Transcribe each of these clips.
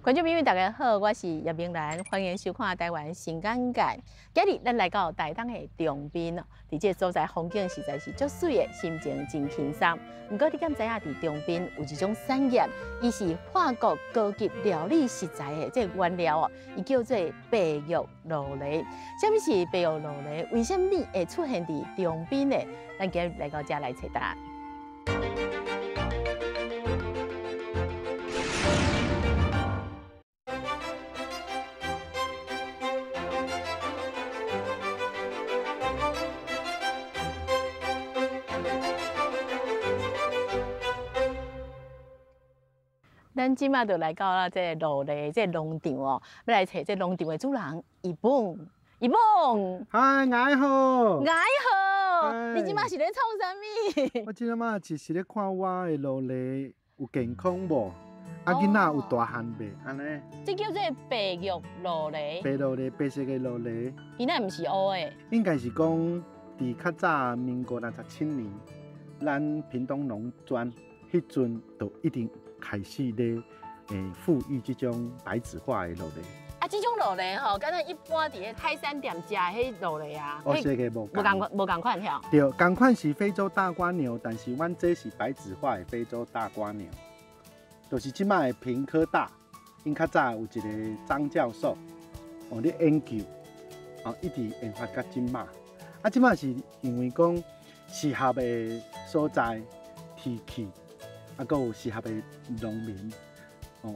觀眾朋友，大家好，我是葉明蘭，歡迎收看《台灣新眼界》。今日咱來到台東的長濱哦，佇這个所在風景實在是足媠的，心情真輕鬆。毋過你敢知影？佇長濱有一種產業，伊是法國高級料理食材的這個原料哦，伊叫做白玉酪梨。啥物是白玉酪梨？為啥物會出現佇長濱呢？咱今日來到遮來揣答案。咱這馬就來到了這個酪梨這個農場哦，欲來揣這農場的主人伊本伊本。嗨，𠊎好。𠊎好，你這馬是咧創啥物？我這馬是咧看我的酪梨有健康無？啊，囡仔有大漢袂？按呢？這叫做白玉酪梨。白酪梨，白色的酪梨。伊那毋是烏的？應該是講，佇較早民國67年，咱屏東農專彼陣就一定開始咧，復育這種白子化的酪梨。啊，這種酪梨吼，敢若一般佇咧海產店食的彼酪梨啊，哦，這個無仝，無仝款吼。對，仝款是非洲大蝸牛，但是阮這是白子化的非洲大蝸牛，就是這擺的屏科大，𪜶較早有一個張教授，哦，咧研究，哦，一直研發到這擺。啊，這擺是因為講適合的所在、天氣，啊，閣有適合的農民，哦。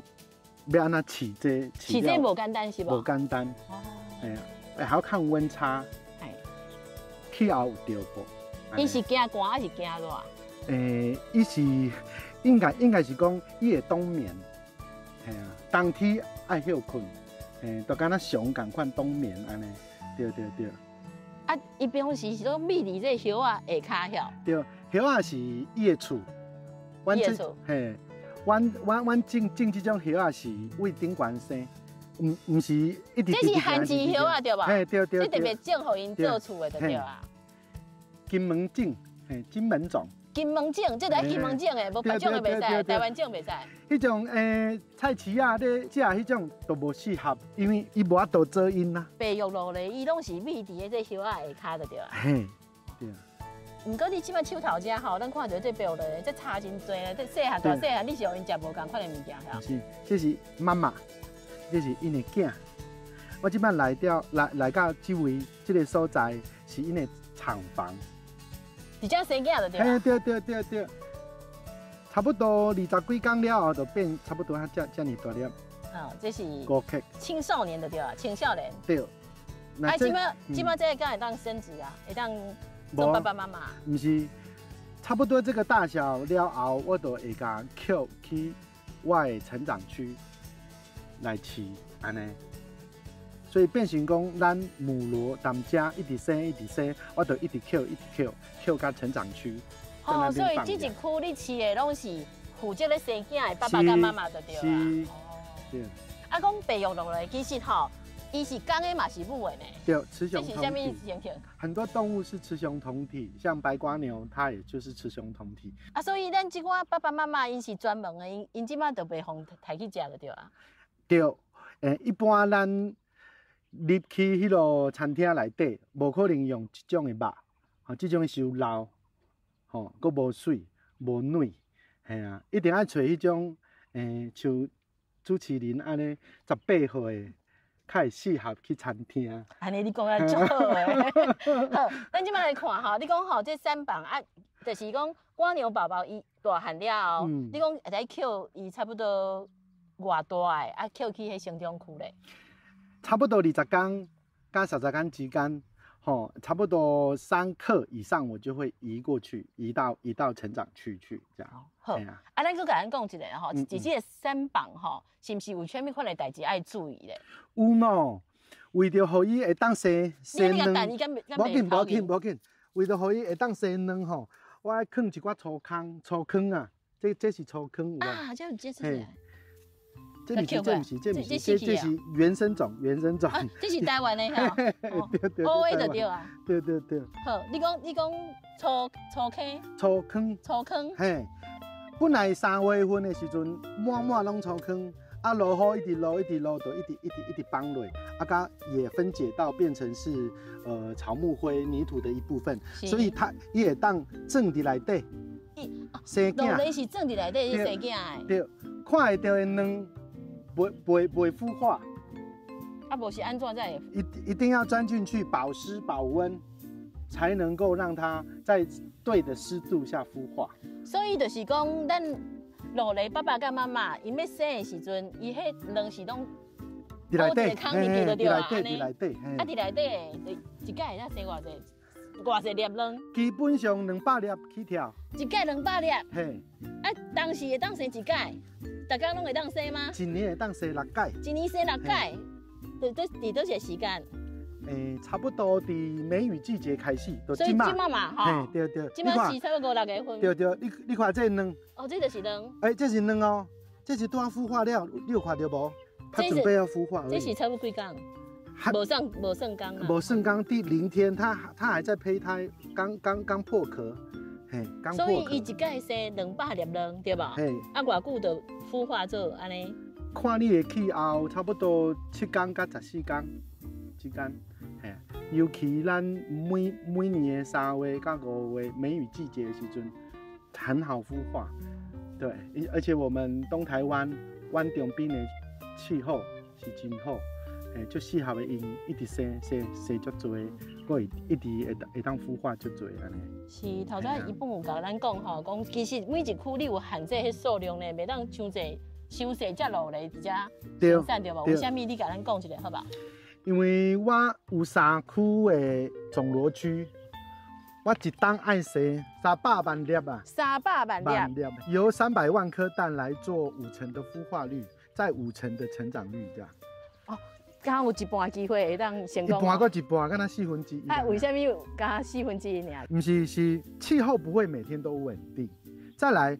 欲按怎飼這？飼這無簡單是無？無簡單。哦。嘿啊，會曉看溫差。氣候有對無？伊是驚寒還是驚熱？伊是應該是講伊會冬眠。嘿啊，冬天愛歇睏，嘿，就敢若熊仝款冬眠按呢。對對對。啊，伊平常時是攏覕佇這葉仔下跤遐？對，葉仔是伊的厝。伊的厝。嘿。阮種這種葉仔是為頂懸生，毋是一直。這是番薯葉仔對無？嘿，對對。這特別種予𪜶做厝的，對啊。金門種，嘿，金門種。金門種，這著愛金門種的，無別種的袂使，台灣種袂使。彼種菜市仔咧食彼種都無適合，因為伊無法度遮陰啊。白玉酪梨，伊攏是覕佇咧這葉仔下跤就對啊。嘿，對。毋過你這擺手頭遮吼，咱看著這白玉酪梨，這差真濟咧。這細漢大細漢，你是予𪜶食無仝款的物件吼？是，這是媽媽，這是𪜶的囝。我這擺來到來來到這位這個所在，是𪜶的廠房。佇遮生囝就對。嘿，對對對對，差不多二十幾工了後，就變差不多較遮爾大粒。哦，這是5克。青少年就對啊，青少年。對。啊，這擺這擺這個敢會當升職啊？會當？做爸爸媽媽？毋是，差不多這個大小了後，我就會共抾去我的成長區來飼，按呢。所以變成講，咱母騾踮遮一直生，一直生，我就一直抾，一直抾，抾到成長區。哦，所以這一區你飼的攏是負責咧生囝的爸爸佮媽媽就對啦。是。對。啊，講白玉酪梨，其實吼。伊是公的嘛是母的呢？對，雌雄同體。很多動物是雌雄同體，像白蝸牛，它也就是雌雄同體。啊，所以咱這寡爸爸媽媽𪜶是專門的，𪜶這馬就袂予刣去食就對啊。對，一般咱入去彼个餐廳內底，無可能用這種的肉，吼，這種傷老，吼，閣無媠、無軟，嘿啊，一定愛揣彼種，像主持人按呢18歲的。較會適合去餐廳。按呢你講啊足好的。好，咱這擺來看吼，你講吼，這產房啊，就是講蝸牛寶寶伊大漢了後，你講會使抾伊差不多偌大的，啊，抾去彼成長區咧？差不多20工佮30工之間，吼，差不多3克以上，我就會移過去，移到成長區去，這樣。好，啊，咱閣共咱講一下吼，佇這個產房吼，是毋是有啥物款的代誌愛注意咧？有喏，為著予伊會當生生卵，無緊無緊無緊，為著予伊會當生卵吼，我愛囥一寡粗糠粗糠啊，這是粗糠有無？啊，這有這是。這毋是，這毋是，這毋是，這是原生種，原生種。這是台灣的吼，對對，烏的就對啊。對對對。好，你講粗坑。粗坑。粗坑。嘿，本來3月份的時陣，滿滿攏粗坑，啊，落雨一直落，一直落，就一直一直一直崩落，啊，佮也分解到變成是草木灰、泥土的一部分，所以它伊會當種佇內底生囝。蘆薈是種佇內底生囝的。對，看會著的卵，袂袂袂孵化。啊，無是按怎才會？一定要鑽進去保濕保溫，才能夠讓它在對的濕度下孵化。所以就是講，咱蘆薈爸爸佮媽媽，𪜶欲生的時陣，伊彼卵是攏佇內底，空入去就對啊，佇內底，佇內底。啊，佇內底，就一擺會當生偌濟，偌濟粒卵？基本上200粒起跳。一擺200粒。嘿。啊，當時會當生一擺，逐工攏會當生嗎？一年會當生六擺。一年生六擺。佇佗一個時間？差不多佇梅雨季節開始，所以這馬嘛，吼，對對，這馬是差不多五六月份。對對，你看這卵。哦，這就是卵。這是卵哦，這是拄仔孵化了，你有看著無？它準備要孵化。這是差不多幾工？無算無算工啊。無算工，第0天，它還在胚胎，剛剛剛破殼，嘿，剛破殼。所以伊一擺生200粒卵，對無？嘿。啊，偌久就孵化做按呢？看你的氣候，差不多7工佮14工之間，嘿，尤其咱每年的3月佮5月梅雨季節的時陣，很好孵化。對，而且我們東台灣灣長濱的氣候是真好，就適合𪜶一直生生生足濟，閣會一直會當孵化足濟按呢。是，頭先伊本有共咱講吼，講其實每一區你有限制彼數量呢，袂當傷濟。傷濟隻蘆薈佇遮生產對無？為啥物你共咱講一下好無？因為我有三區的總羅區，我一冬愛生300萬粒啊！300萬粒，由300萬顆蛋來做5成的孵化率，再5成的成長率，這樣。哦，敢有一半機會會當成功。一半閣一半，敢若1/4。啊，為啥物敢1/4爾？毋是，是氣候不會每天都穩定。再來。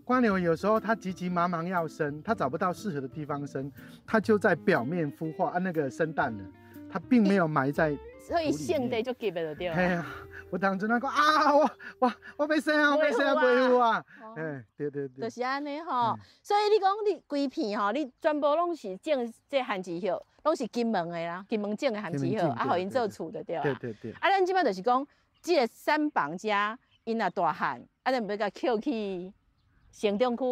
蝸牛有時候它急急忙忙要生，它找不到適合的地方生，它就在表面孵化啊，那個生蛋了，它並沒有埋在。所以性地就急的就對。嘿啊，我當陣那講啊，我欲生啊，我欲生啊，袂有啊。哎，對對對。就是按呢吼，所以你講你規片吼，你全部攏是種這番薯葉，攏是金門的啦，金門種的番薯葉，啊，予𪜶做厝就對啊。對對對。啊，咱這擺就是講，這個產房遮，𪜶若大漢，啊，咱欲共抾去成長區，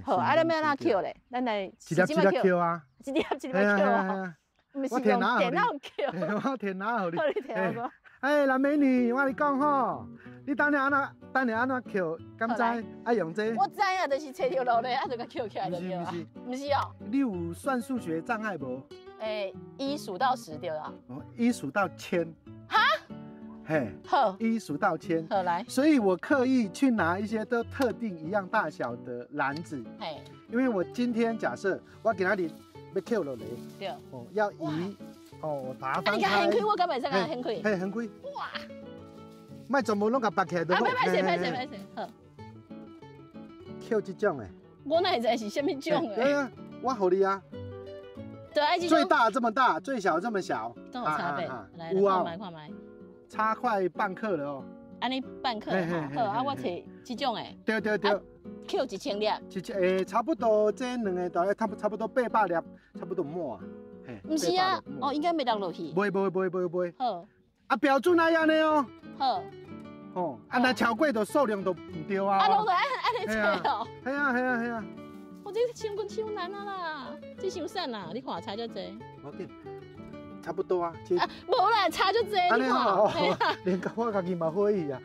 好，啊，咱欲按怎抾咧？咱來一粒一粒抾啊，一粒一粒抾啊，毋是用電腦抾，我電腦予你。予你聽我。哎，藍美女，我共你講吼，你等下按怎，等下按怎抾？敢知愛用這個？我知影，就是揣著蘆薈，啊，就共抾起來就對啊。毋是毋是哦。你有算數學障礙無？一數到十對啦。哦，一數到千。哈？嘿，好，一數到千，好來。所以我刻意去拿一些都特定一樣大小的籃子，嘿，因為我今天假設我今仔日欲抾蘆薈，對，哦，要移，哦，我把它翻開。你共掀開，我敢袂使共掀開？嘿，掀開。哇！莫全部攏共拔起來就好。啊，歹勢歹勢歹勢，好。抾這種的。我哪會知是啥物種的？對啊，我予你啊。對，最大這麼大，最小這麼小，都有差別。來，看覓看覓。差快半克了哦，按呢半克吼，好啊，我揣這種的，對對對，抾1000粒，一千差不多這兩个大概差不多800粒，差不多滿啊。毋是啊，哦，應該袂落落去。袂袂袂袂袂。好。啊，標準愛按呢哦。好。吼，啊，若超過就數量就毋對啊。啊，攏著愛按呢揣哦。係啊係啊係啊。我這傷骨傷難啊啦，這傷散啦，你看差遮濟。無緊。差不多啊，啊，無啦，差足濟，你看，連我家己嘛懷疑啊。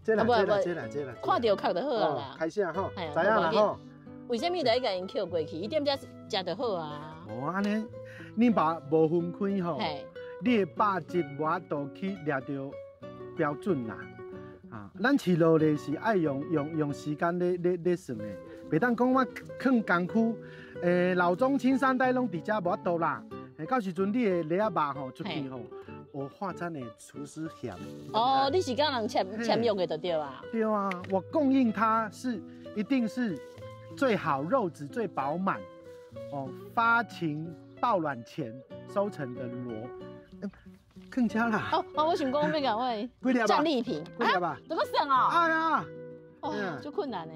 這啦這啦這啦這啦，看著較就好啊啦。開始啊吼，知影啦吼。為啥物就愛共𪜶抾過去？伊踮遮食就好啊。無按呢，你把無分開吼，你的肉質無法度去掠著標準啦。啊，咱飼蘆薈是愛用時間咧算的，袂當講我囥工區，老中青三代攏佇遮無法度啦。到時陣你的蘆仔肉吼出去吼，我化餐的廚師嫌。哦，你是佮人簽簽約的就對啊。對啊，我供應它是一定是最好肉質最飽滿，哦，發情抱卵前收成的螺，更加啦。哦哦，我想講欲共我戰利品。幾粒吧？怎麼算哦？哎呀，哦，足困難的，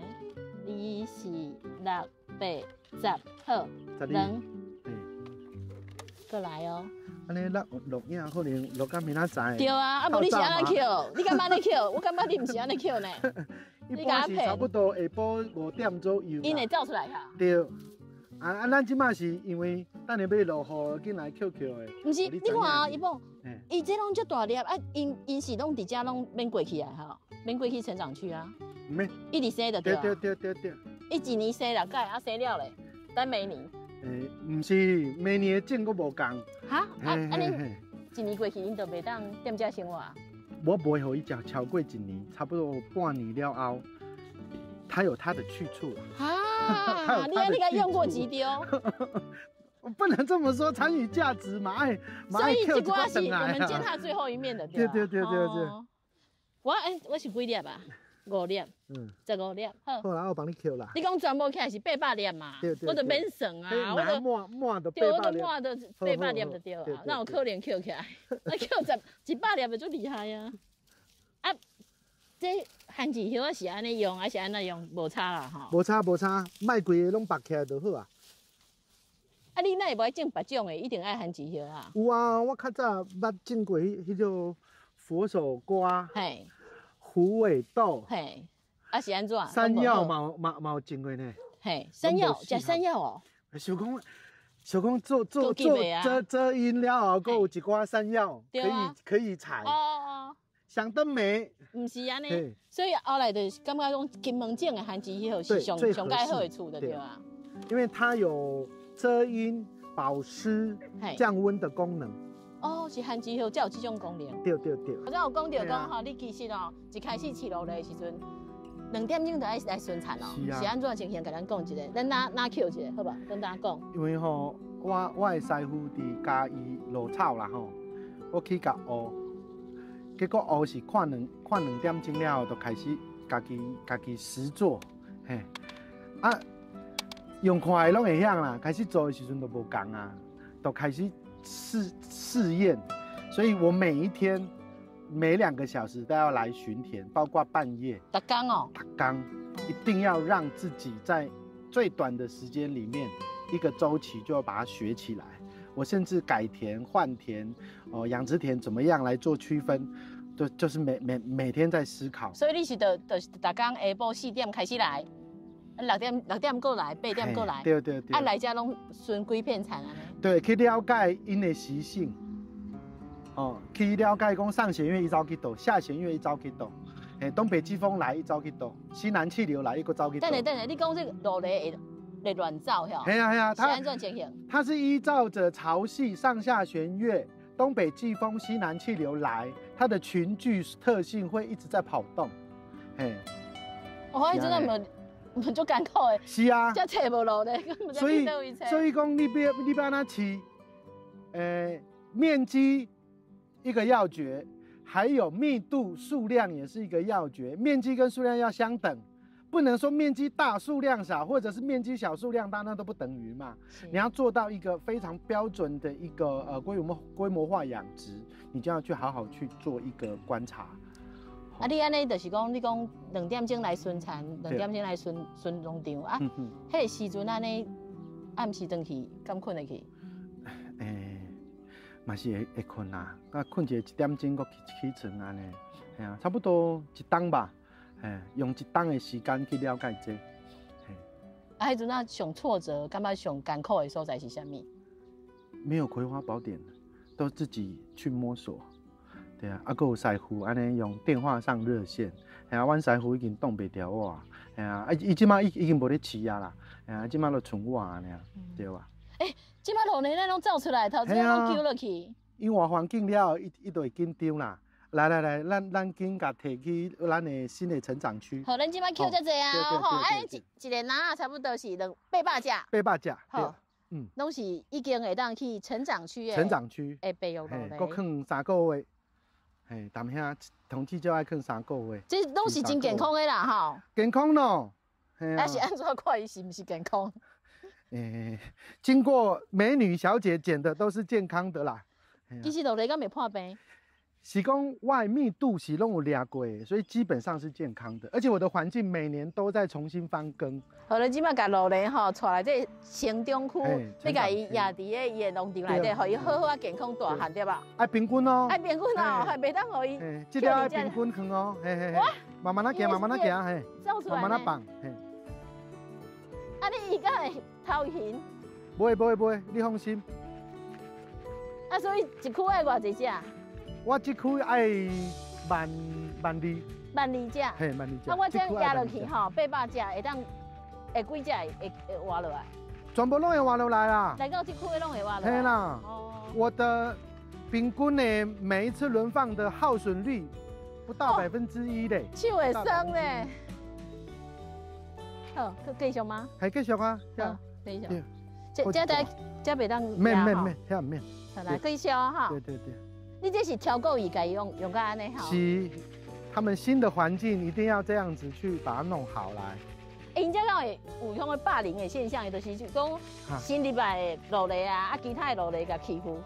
二四六八。十，好， 12，兩，嘿，閣來哦。按呢錄錄影可能錄到明仔載。對啊，啊無你是按怎抾？你感覺按呢抾？我感覺你毋是按呢抾呢。一般是差不多下晡5點左右。𪜶會走出來哈？對。啊啊！咱這馬是因為等下欲落雨，緊來抾抾的。毋是，你看啊，伊講，伊這攏足大粒啊，𪜶𪜶是攏佇遮攏免過去啊，吼，免過去成長區啊。毋免。一直生就對。對對對對對。伊一年生六擺，啊生了咧，等明年。欸，毋是，明年的種閣無仝。哈？啊啊！你一年過去，𪜶就袂當踮遮生活。我袂予伊食超過一年，差不多半年了後，它有它的去處。啊！你按呢共用過即丟。我不能這麼說，殘餘價值嘛愛。所以這寡是我們見他最後一面的。對對對對對。我欸，我是幾粒啊？五粒。15粒。好。好啦，我幫你抾啦。你講全部起來是800粒嘛？對對。我就免算啊，我就滿滿就對，我就滿就八百粒就對啊。哪有可能抾起來？啊，抾十100粒就足厲害啊！啊，這番薯葉仔是按呢用，還是按怎用？無差啦吼。無差無差，莫規个攏縛起來就好啊。啊，你哪會無愛種別種的？一定愛番薯葉啊。有啊，我較早捌種過彼種佛手瓜、虎尾豆。嘿，啊是按怎？山藥嘛嘛嘛有種過呢。嘿，山藥食山藥哦。想講想講做做做遮遮陰了後，閣有一寡山藥可以採。哦哦。想得美。毋是按呢，所以後來就是感覺講金門種的番薯葉是上上蓋好的厝就對啊。因為它有遮陰、保濕、降溫的功能。哦，是番薯葉才有這種功能。對對對。頭先有講著講吼，你其實哦，一開始飼蘆狸的時陣，2點鐘就愛來巡田哦。是按怎情形？共咱講一下，咱哪哪抾一下，好無？跟大家講。因為吼，我的師傅佇嘉義落草啦吼，我去共學，結果學是看2點鐘了後，就開始家己實做，嘿，啊，用看的攏會曉啦，開始做的時陣就無仝啊，就開始試驗，所以我每一天每2個小時都要來巡田，包括半夜。逐工哦。逐工，一定要讓自己在最短的時間裡面，一個週期就要把它學起來。我甚至改田換田，哦，養殖田怎麼樣來做區分，就是每天在思考。所以你是就是逐工下晡4點開始來，6點過來，8點過來，對對對。啊，來遮攏巡幾片田按呢？對，去了解𪜶的習性，哦，去了解講上弦月伊走去佗，下弦月伊走去佗，嘿，東北季風來伊走去佗，西南氣流來伊閣走去佗。等下等下，你講這個蘆狸會亂走吼？係啊係啊，是按怎情形？它是依照着潮汐上下弦月、東北季風、西南氣流來，它的群聚特性會一直在跑動，嘿。哦，彼陣仔毋足艱苦的。是啊。才揣無路咧，所以講你欲按怎飼，面積一個要訣，還有密度、數量也是一個要訣，面積跟數量要相等，不能說面積大數量少，或者是面積小數量大，那都不等於嘛。你要做到一個非常標準的一個規模化養殖，你就要去好好去做一個觀察。啊，你按呢就是講，你講2點鐘來巡田，2點鐘來巡巡農場啊，彼個時陣按呢暗時轉去，敢睏會去？欸，嘛是會睏啦，啊，睏一下1點鐘，閣起床按呢，嘿啊，差不多一冬吧，嘿，用一冬的時間去了解這個。啊，彼陣啊上挫折，感覺上艱苦的所在是啥物？沒有葵花寶典，都自己去摸索。對啊，啊，閣有師傅按呢用電話上熱線，嘿啊，阮師傅已經擋袂牢我，嘿啊，啊，伊這馬已經無咧飼啊啦，嘿啊，這馬就賰我按呢，對吧？欸，這馬蘆狸咱攏走出來，頭先攏揪落去。伊換環境了後，伊就會緊張啦。來來來，咱緊共提去咱的新的成長區。好，咱這馬抾遮濟啊，吼，啊，一個籃仔差不多是200隻。 800隻，好，嗯，攏是已經會當去成長區的。成長區。會培育蘆狸。閣囥3個月。嘿，踮遐統計就愛囥3個月。這攏是真健康的啦，吼。健康咯。啊是按怎看伊是毋是健康？欸，經過美女小姐檢的都是健康的啦。其實蘆狸敢會破病？是講我的密度是攏有掠過的，所以基本上是健康的。而且我的環境每年都在重新翻耕。好了，這擺共蘆狸吼，帶來這成長區，欲共伊養佇咧伊的農場內底，予伊好好仔健康大漢，對吧？愛平均哦，愛平均哦，還袂當予伊。這了愛平均囥哦，嘿嘿嘿。慢慢仔行，慢慢仔行，嘿。慢慢仔放，嘿。啊，你伊敢會偷閒？不會不會不會，你放心。啊，所以一區愛偌濟隻？我這區愛萬萬二，萬二隻，嘿，萬二隻。啊，我這樣壓落去吼，800隻會當會幾隻會活落來？全部攏會活落來啦。來到這區攏會活落來。嘿啦。哦。我的平均呢，每一次輪放的耗損率不到1%嘞。手會酸咧。好，繼續嗎？還繼續啊。好，繼續。這這這這袂當。免免免，遐毋免。好來，繼續哈。對對對。你這是超過伊共伊用用到按呢吼？是，他們新的環境一定要這樣子去把它弄好來。𪜶這敢會有遐個霸凌的現象，就是講新入來的蘆狸啊，啊其他的蘆狸共欺負，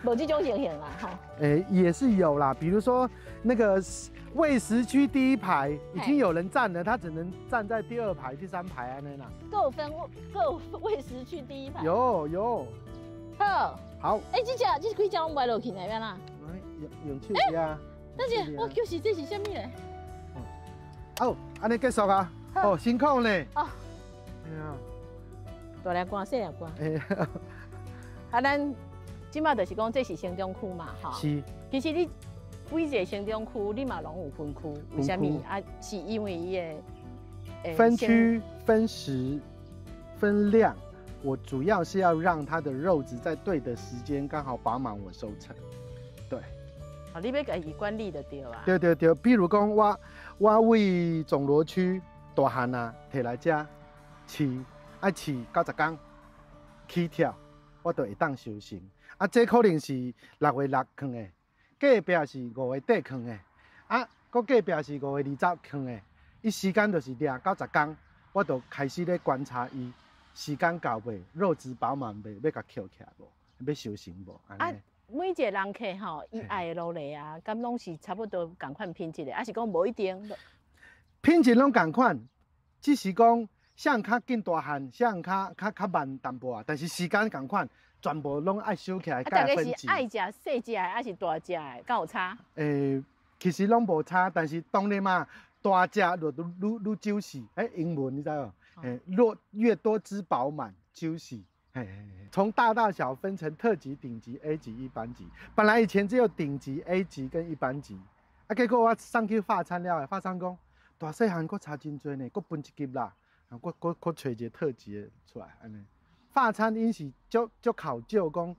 無這種情形啦，吼。欸，也是有啦，比如說那個餵食區第一排已經有人站了，他只能站在第二排、第三排按呢啦。閣有分閣有餵食區第一排。有有。好。好。欸，這隻這幾隻攏袂落去呢，欲按怎？用用手抓。等下，我就是這是啥物咧？哦，按呢結束啊？哦，辛苦呢。哦。對啊。大粒汗，細粒汗。啊，咱這擺就是講這是成長區嘛，吼。是。其實你每一個成長區，你嘛攏有分區，為啥物？啊，是因為伊的分區、分時、分量。我主要是要讓它的肉質在對的時間剛好飽滿，我收成。對。哦，你欲共伊管理就對啊。對對對，比如講我我為總羅區大漢啊，提來遮飼，愛飼90工起跳，我就會當收成。啊，這可能是6月6囥的，隔壁是5月底囥的，啊，閣隔壁是5月20囥的，伊時間就是掠90工，我就開始咧觀察伊。時間到未？肉質飽滿未？欲共抾起來無？欲收成無？啊，每一個人客吼，伊愛的蘆狸啊，敢攏是差不多仝款品質的，抑是講無一定？品質攏仝款，只是講啥人較緊大漢，啥人較較較慢淡薄仔，但是時間仝款，全部攏愛收起來。啊，大家是愛食細隻的，抑是大隻的，敢有差？欸，其實攏無差，但是當然嘛，大隻就愈愈愈 juicy。欸，英文你知無？欸，若越多汁飽滿，juicy。嘿嘿嘿，從大大小分成特級、頂級、A 級、一般級。本來以前只有頂級、A 級跟一般級，啊，結果我送去法餐了後，法餐講大細漢閣差真濟呢，閣分一級啦，閣閣閣揣一个特級的出來按呢。法餐𪜶是足足考究講，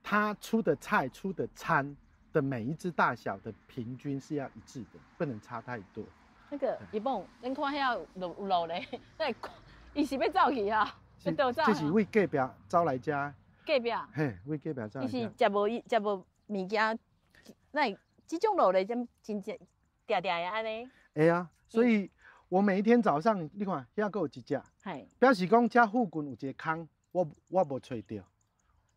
他出的菜出的餐的每一隻大小的平均是要一致的，不能差太多。那個一夢，恁看遐有蘆狸，那伊是欲走去啊？欲倒走？這是為隔壁走來遮。隔壁？嘿，為隔壁走來。伊是食無伊食無物件，那這種蘆狸真真正定定會按呢？會啊，所以我每一天早上，你看遐閣有一隻，表示講遮附近有一个空，我我無揣著，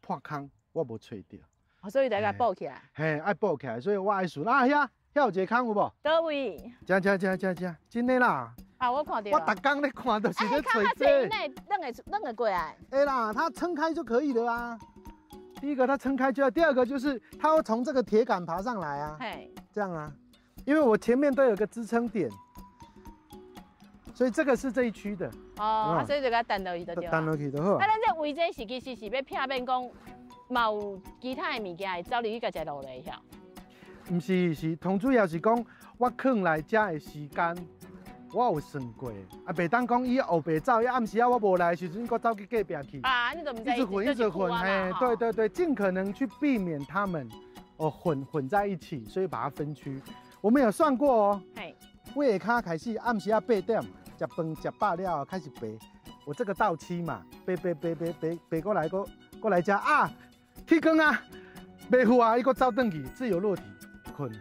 破空我無揣著。哦，所以得共補起來。嘿，愛補起來，所以我愛順啊遐。遐有一个空有無？佗位？遮遮遮遮遮，真的啦！啊，我看著。我逐工咧看，都是咧揣這。欸，兩個兩個過來。會啦，它撐開就可以了啊。第一個它撐開就要，第二個就是它會從這個鐵桿爬上來啊。嘿。這樣啊，因為我前面都有個支撐點，所以這個是這一區的。哦，所以就共彈落去就對。彈落去就好。啊，咱這圍這是其實是欲避免講，嘛有其他的物件會走入去共食蘆狸遐。毋是，是，同主要是講，我囥來遮的時間，我有算過，啊，袂當講伊烏白走，伊暗時仔我無來的時陣，閣走去隔壁去。啊，你都毋知。一直混，一直混，嘿，對對對，盡可能去避免他們哦混混在一起，所以把它分區。我們有算過哦，嘿，下跤開始暗時仔8點，食飯食飽了後開始爬，我這個到期嘛，爬爬爬爬爬爬過來，閣閣來遮啊，天光啊，袂赴啊，伊閣走轉去，自由落體。睏，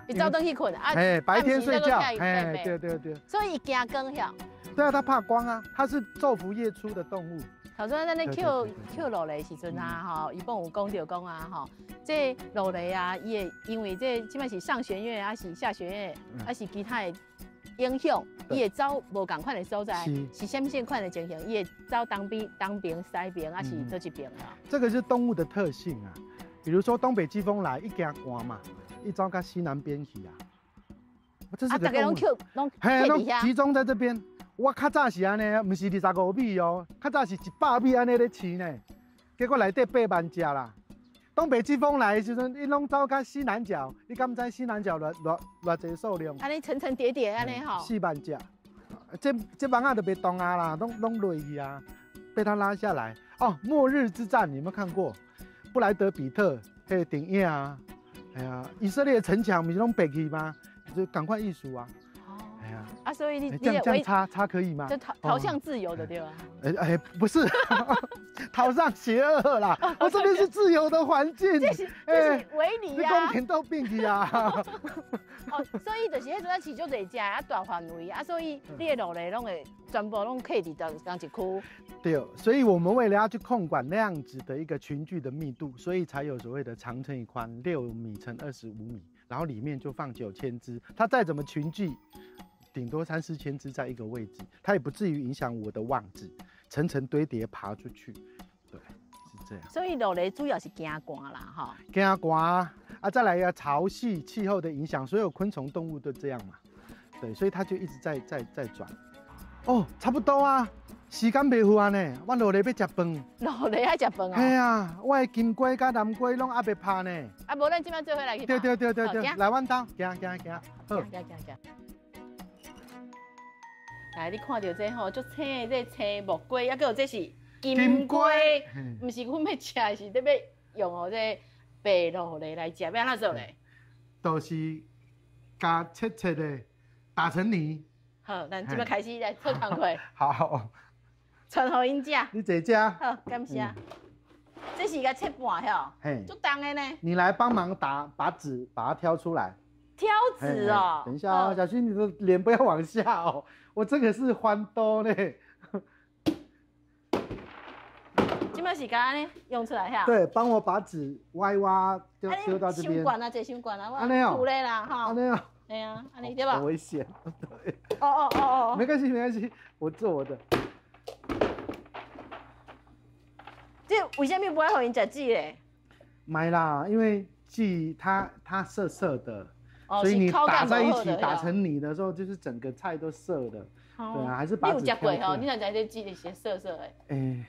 伊走轉去睏啊！哎，白天睡覺，哎，對對對。所以伊驚光遐。對啊，它怕光啊，它是晝伏夜出的動物。頭先咱咧抾抾蘆梨時陣啊，吼，伊本有講著講啊，吼，這蘆梨啊，伊會因為這這擺是上弦月，還是下弦月，還是其他的影響，伊會走無仝款的所在，是啥物款的情形？伊會走東邊、東邊、西邊，還是佗一邊啊？這個是動物的特性啊，比如說東北季風來，伊驚寒嘛，伊走較西南邊去啊。這是個動物。攏集中在這邊。我較早是按呢，毋是25米哦，較早是100米按呢咧飼呢，結果內底8萬隻啦。東北季風來的時陣，伊攏走較西南角，你敢知西南角偌偌偌濟數量？按呢層層疊疊按呢吼。4萬隻，這網仔就袂動啊啦，攏落去啊，被它拉下來。哦，末日之戰你有沒有看過？布萊德彼特彼個電影啊，哎呀，以色列城牆毋是攏白去嗎？就趕快藝術啊！啊，所以你這樣這樣插插可以嗎？就逃向自由的對吧？哎哎，不是，逃上邪惡啦！我這邊是自由的環境，這是圍籬啊，你講田都變去啊！哦，所以就是彼陣飼足濟隻啊，大範圍啊，所以你的蘆梨攏會全部攏囥佇仝一區。對，所以我們為了要去控管那樣子的一個群聚的密度，所以才有所謂的長乘以寬6米乘25米，然後裡面就放9000隻，它再怎麼群聚，頂多3、4千隻在一個位置，它也不至於影響我的網子，層層堆疊爬出去，對，是這樣。所以蘆梨主要是驚寒啦，吼。驚寒啊，再來一個潮汐、氣候的影響，所有昆蟲、動物都這樣嘛，對，所以它就一直在轉。哦，差不多啊，時間袂赴啊呢，我蘆梨欲食飯。蘆梨愛食飯哦。嘿啊，我的金瓜佮南瓜攏猶未拍呢。啊，無咱這擺做伙來去。對對對對對，來阮兜，行行行，好。行行行。來，你看著這吼，足青的這青木瓜，抑閣有這是金瓜，毋是阮欲食，是咧欲用予這白蘆梨來食，欲按怎做咧？就是共切切的，打成泥。好，咱這擺開始來做工課。好，傳予𪜶食。你坐遮。好，感謝。這是共切半吼，足重的呢。你來幫忙打，把籽把它挑出來。挑籽哦。等一下哦，小心你的臉不要往下哦。我這個是翻刀呢。這擺是共按呢用出來哈。對，幫我把籽挖一挖，丟到這邊。傷懸啊，這傷懸啊，我處理啦哈。按呢哦。對啊，按呢對吧？很危險。對。哦哦哦哦。沒關係，沒關係，我做我的。這為啥物不愛予𪜶食籽咧？買啦，因為籽它澀澀的。所以你打在一起打成泥的時候，就是整個菜都澀的。對啊，還是把籽挑出來。你有食過吼？你哪知這籽是澀澀的？欸，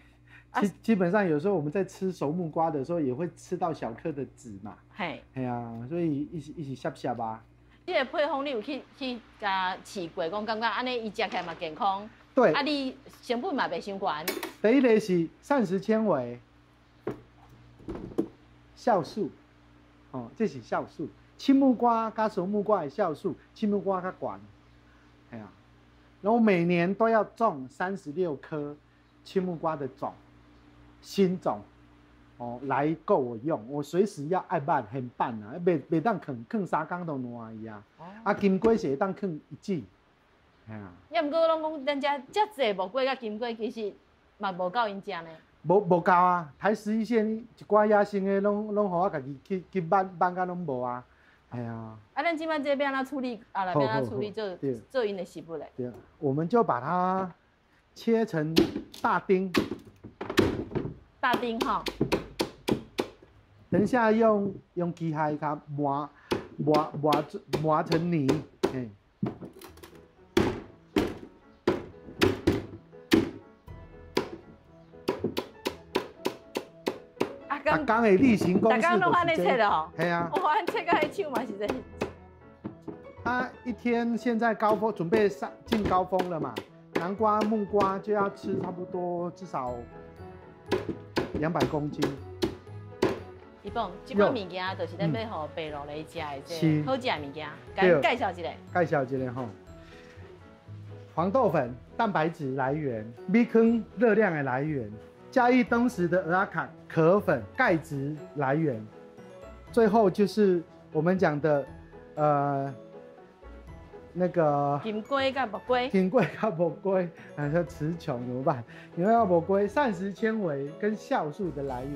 基本上有時候我們在吃熟木瓜的時候，也會吃到小顆的籽嘛。嘿。嘿啊，所以一起澀澀吧。這個配方你有去共試過，講感覺按呢伊食起來嘛健康。對。啊，你成本嘛袂傷懸。第一個是膳食纖維、酵素，哦，這是酵素。青木瓜佮熟木瓜的酵素，青木瓜較懸，嘿啊。然後每年都要種36顆青木瓜的種，新種，哦，來夠我用。我隨時要愛辦很辦啊，袂當囥囥3工都爛去啊。啊，金瓜是會當囥一季，嘿啊。也毋過攏講咱遮遮濟木瓜佮金瓜，其實嘛無夠𪜶食呢。無夠啊！台11線一寡野生的，攏予我家己去挽挽甲攏無啊。哎呀，啊，咱這擺這欲按怎處理？啊，來欲按怎處理做做𪜶的食物咧？對，我們就把它切成大丁。大丁哈。等一下用機械共磨磨磨磨成泥。欸。逐工的例行公事。逐工攏按呢切哦。嘿啊。我按切到彼手嘛是這。他一天現在高峰準備上進高峰了嘛？南瓜、木瓜就要吃差不多至少200公斤。伊講，這款物件就是咱欲予白蘆梨食的這好食的物件，共介紹一下。介紹一下吼，黃豆粉蛋白質來源，米糠熱量的來源。嘉義當時的蚵仔殼殼粉鈣質來源，最後就是我們講的，那个金瓜佮木瓜，金瓜佮木瓜，啊，说词穷怎么办？金瓜佮木瓜，膳食纤维跟酵素的来源，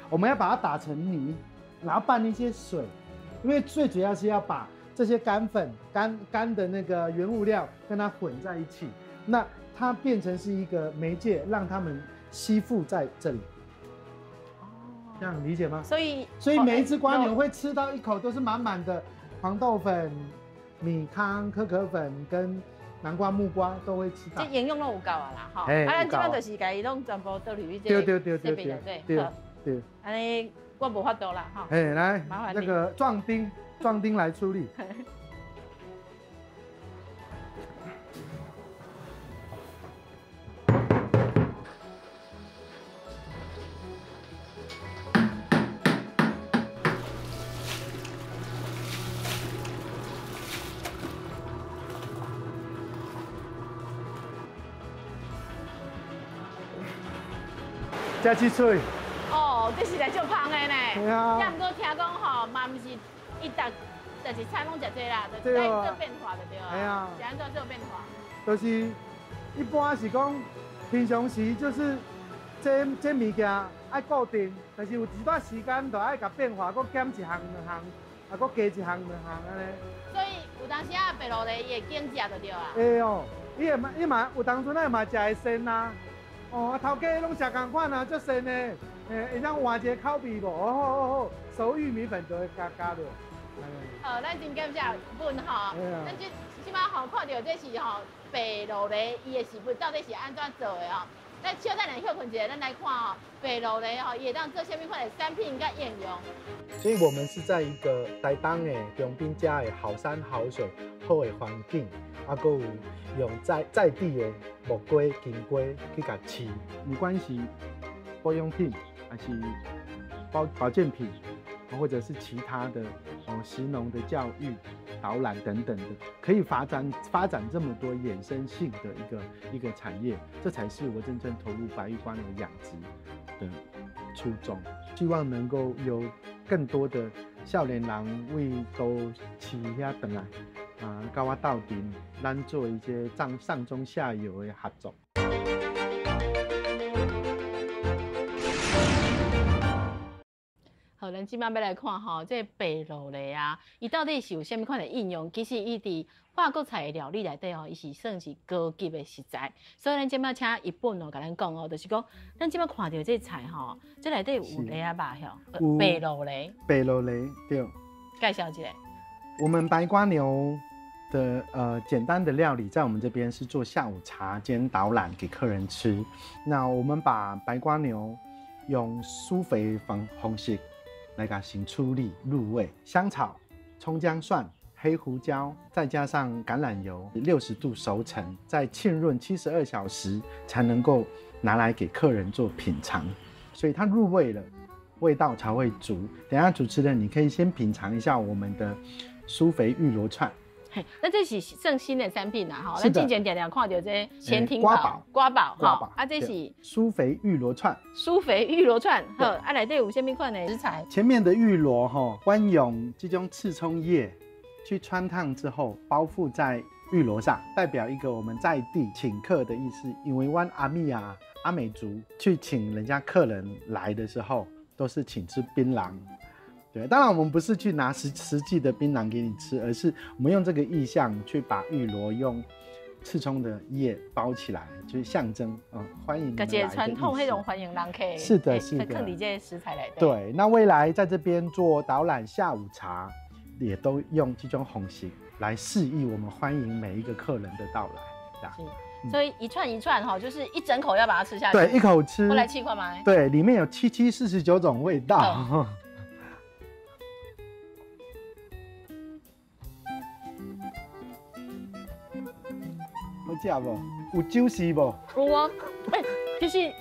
我们要把它打成泥，然后拌一些水，因为最主要是要把这些干粉、干干的那个原物料跟它混在一起，那它变成是一个媒介，让它们吸附在这里。哦，这样理解吗？所以每一只蜗牛会吃到一口都是满满的黄豆粉、米糠、可可粉跟南瓜、木瓜都会吃到。这营养拢有够啊啦，吼！啊，咱这摆就是共伊拢全部倒入去这个设备内底，对对。按呢，我无法度啦，吼。哎，来，麻烦那个壮丁，壮丁来出力。加鸡脆。哦，这是来足芳的呢。对啊。也毋过听讲吼，嘛毋是伊逐逐一餐拢食这啦，就是爱做变化就对啊。系啊。是按怎做变化？就是一般是讲平常时就是这这物件爱固定，但是有一段时间就爱共变化，阁减一项两项，啊，阁加一项两项按呢。所以有当时啊，白露梨伊会拣食就对啊。会哦，伊会嘛，伊嘛有当阵仔嘛食会鲜啊。哦，啊，头家拢食仝款啊，足鲜的，欸，会当换一个口味无？哦好好，熟玉米粉就会加加落。好，咱真感谢阮吼，咱这这摆吼看著这是吼白露梨，伊的食物到底是按怎做的吼？咱小等下歇睏一下，咱来看吼白露梨吼，伊会当做啥物款的产品佮应用。所以我们是在一个台东的长滨遮的好山好水好的环境，啊，阁有用在地的木瓜、金瓜去共饲，不管是保养品，还是保健品，或者是其他的哦，食农的教育、导览等等的，可以发展这么多衍生性的一个产业，这才是我真正投入白玉蜗牛养殖的初衷。希望能够有更多的少年人为都市遐转来，啊，佮我斗阵，咱做一些上中下游的合作。好，咱这摆欲来看吼，这白露梨啊，伊到底是有啥物款的应用？其实伊伫法国菜的料理内底吼，伊是算是高级的食材。所以咱这摆请一本哦，共咱讲哦，就是讲，咱这摆看著这菜吼，这内底有梨仔肉吼，白露梨。白露梨，对。介绍一下。我们白蜗牛的简单的料理，在我们这边是做下午茶兼导览给客人吃。那我们把白蜗牛用舒肥方式来共先处理入味，香草、葱姜蒜、黑胡椒，再加上橄榄油，60度熟成，再浸润72小时才能够拿来给客人做品尝，所以它入味了，味道才会足。等下主持人，你可以先品尝一下我们的舒肥芋螺串。嘿，那这是算新的产品啦，吼，咱之前常常看著这潜艇堡、瓜堡，吼，啊，这是舒肥芋螺串。舒肥芋螺串，好，啊，内底有啥物款的食材？前面的芋螺，吼，阮用这种刺葱叶去汆烫之后，包覆在芋螺上，代表一个我们在地请客的意思。因为阮阿密亚阿美族去请人家客人来的时候，都是请吃槟榔。对，当然我们不是去拿实际的槟榔给你吃，而是我们用这个意象去把芋螺用刺葱的叶包起来，就是象征欢迎。个传统彼种欢迎人客。是的，是的。放伫这食材内底。对，那未来在这边做导览下午茶，也都用这种方式来示意我们欢迎每一个客人的到来。是，所以一串一串哈，就是一整口要把它吃下去。对，一口吃。我来试看觅。对，里面有七七四十九种味道。好食无？有酒味无？有啊，欸，其实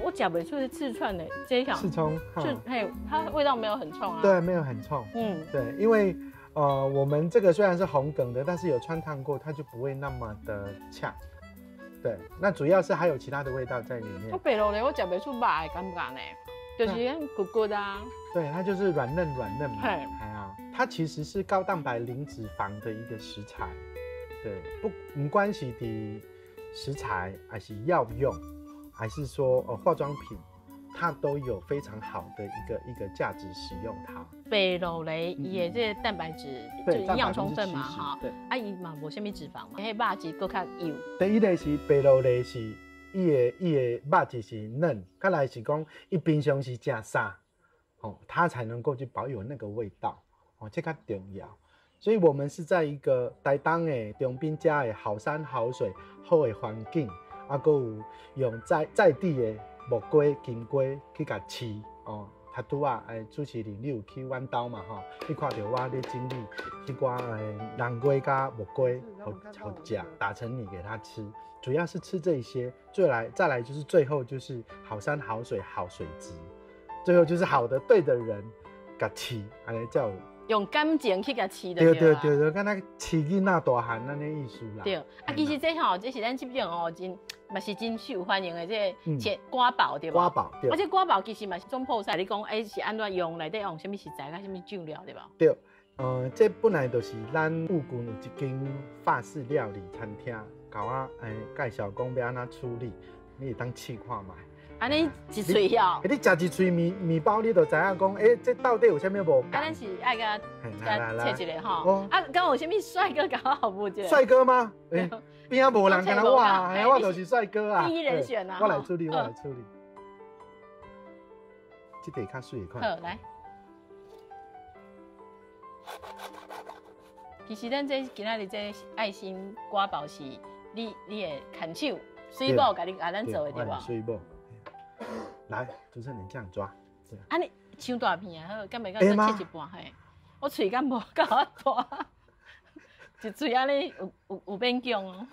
我食袂出刺串的这一条。刺葱，是嘿，它味道没有很冲啊。对，没有很冲。对，因为我们这个虽然是红梗的，但是有汆烫过，它就不会那么的呛。对，那主要是还有其他的味道在里面。我白露梨我食袂出肉的感觉呢，就是很骨骨啊。对，它就是软嫩软嫩嘛。嘿，啊，它其实是高蛋白零脂肪的一个食材。對，不，毋管是佇食材，還是藥用，還是說化妝品，它都有非常好的一個價值使用它。白露梨伊的這個蛋白質就營養充分嘛，哈。對。啊，伊嘛無啥物脂肪嘛，彼肉質閣較幼。第一個是白露梨是伊的肉質是嫩，再來是講伊平常時食啥，哦，它才能夠去保有那個味道，哦，這較重要。所以我們是在一個台東的長濱遮的好山好水好的環境，啊，閣有用在地的木瓜、金瓜去共飼哦。較拄仔，主持人你有去阮兜嘛吼？你看著我咧整理彼寡人瓜佮木瓜，予予食，打成泥給他吃，主要是吃這些。再來就是最後就是好山好水好水質，最後就是好的對的人，共飼，按呢才有。用感情去共飼對對對對，敢若飼囡仔大漢按呢意思啦。對，啊，其實這吼，這是咱這邊哦，真嘛是真受歡迎的這個切瓜堡對無？瓜堡對。啊，這瓜堡其實嘛是總鋪菜，你講欸是按怎用，內底用啥物食材，佮啥物醬料對無？對，這本來就是咱附近有一間法式料理餐廳，共我介紹講欲按怎處理，你會當試看覓。按呢一喙哦，你食一喙麵包，你就知影講，欸，這到底有啥物無仝？啊，咱是愛共共切一下吼。啊，敢有啥物帥哥共我服務一下？帥哥嗎？欸，邊仔無人敢若我，我就是帥哥啊。第一人選啊！我來處理，我來處理。這個較媠的款。好，來。其實咱這今仔日這愛心瓜堡是你的牽手媠某共你共咱做的對無？媠某。來，主持人你這樣抓。啊，你傷大片啊，好，敢袂夠切一半嘿？我喙敢無夠大，一喙按呢有勉強哦。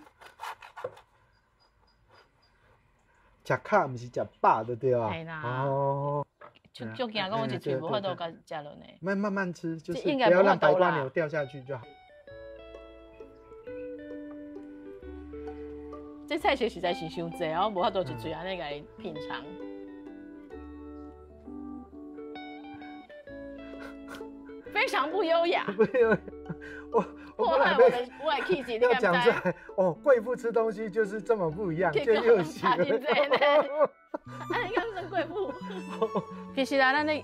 食較毋是食飽就對啊。嘿啦。哦。就就驚講我一喙無法度共食落呢。慢慢慢吃，就是不要讓白蝸牛掉下去就好。這菜色實在是傷濟，我無法度一喙按呢共伊品嘗。非常不優雅。不優雅，我破壞我的我的氣質。要講出來哦，貴婦吃東西就是這麼不一樣，就又喜歡。啊，你敢算貴婦？其實啊，咱咧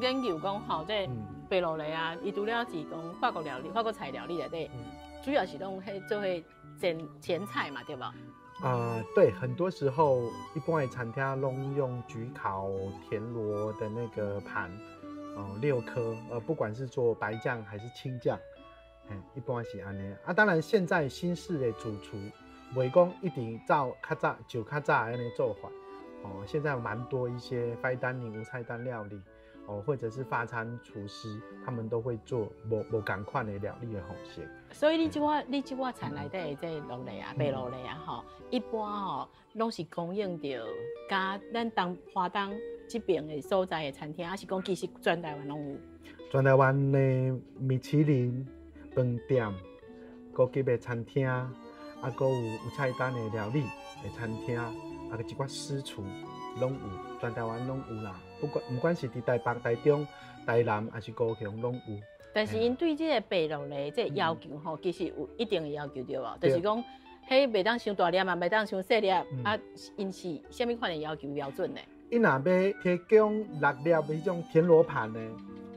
研究講吼，這白露梨啊，伊除了是講法國料理、法國菜料理內底，主要是攏彼做彼前菜嘛，對無？對，很多時候一般的餐廳攏用焗烤田螺的那個盤，哦，6顆，不管是做白醬還是青醬，一般是按呢。啊，當然現在新式的主廚，袂講一定照較早就較早按呢做法，哦，現在蠻多一些 fine dining 無菜單料理，哦，或者是法餐廚師，他們都會做無仝款的料理的方式。所以你這寡田內底的這蘆梨啊，白蘆梨啊，吼，一般吼攏是供應著佮咱東花東這邊的所在的餐廳，還是講其實全台灣攏有？全台灣的米其林飯店、高級的餐廳，啊，閣有菜單的料理的餐廳，啊，閣一寡私廚攏有，全台灣攏有啦。不管是佇台北、台中、台南，還是高雄，攏有。但是𪜶對這個白蘆梨這個要求吼，其實有一定的要求對無？就是講，彼袂當傷大粒嘛，袂當傷細粒，啊，𪜶是啥物款的要求標準呢？伊若欲提供6粒彼種田螺盤呢，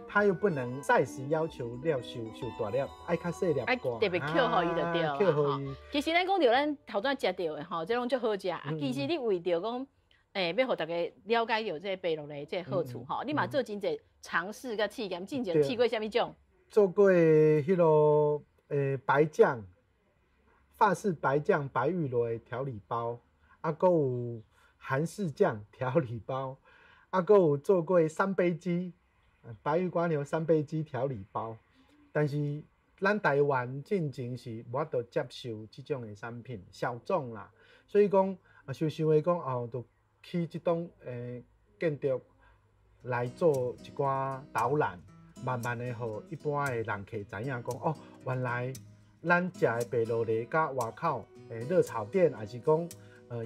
他又不能 size 要求了傷大粒，愛較細粒。愛特別抾予伊就對了。抾予伊。其實咱講著咱頭拄仔食著的吼，這攏足好食。啊，其實你為著講，欲予大家了解著這個白蘆梨這個好處吼，你嘛做真濟嘗試佮試驗，進前試過啥物種？做過彼個白醬，法式白醬白玉螺的調理包，啊，閣有韓式醬調理包，啊，閣有做過三杯雞，白玉蝸牛三杯雞調理包。但是咱台灣進前是無法度接受這種的產品，小眾啦，所以講啊，想想的講哦，就去這棟建築來做一寡導覽。慢慢的，予一般的人客知影講，哦，原來咱食的白蘆梨佮外口的熱炒店，還是講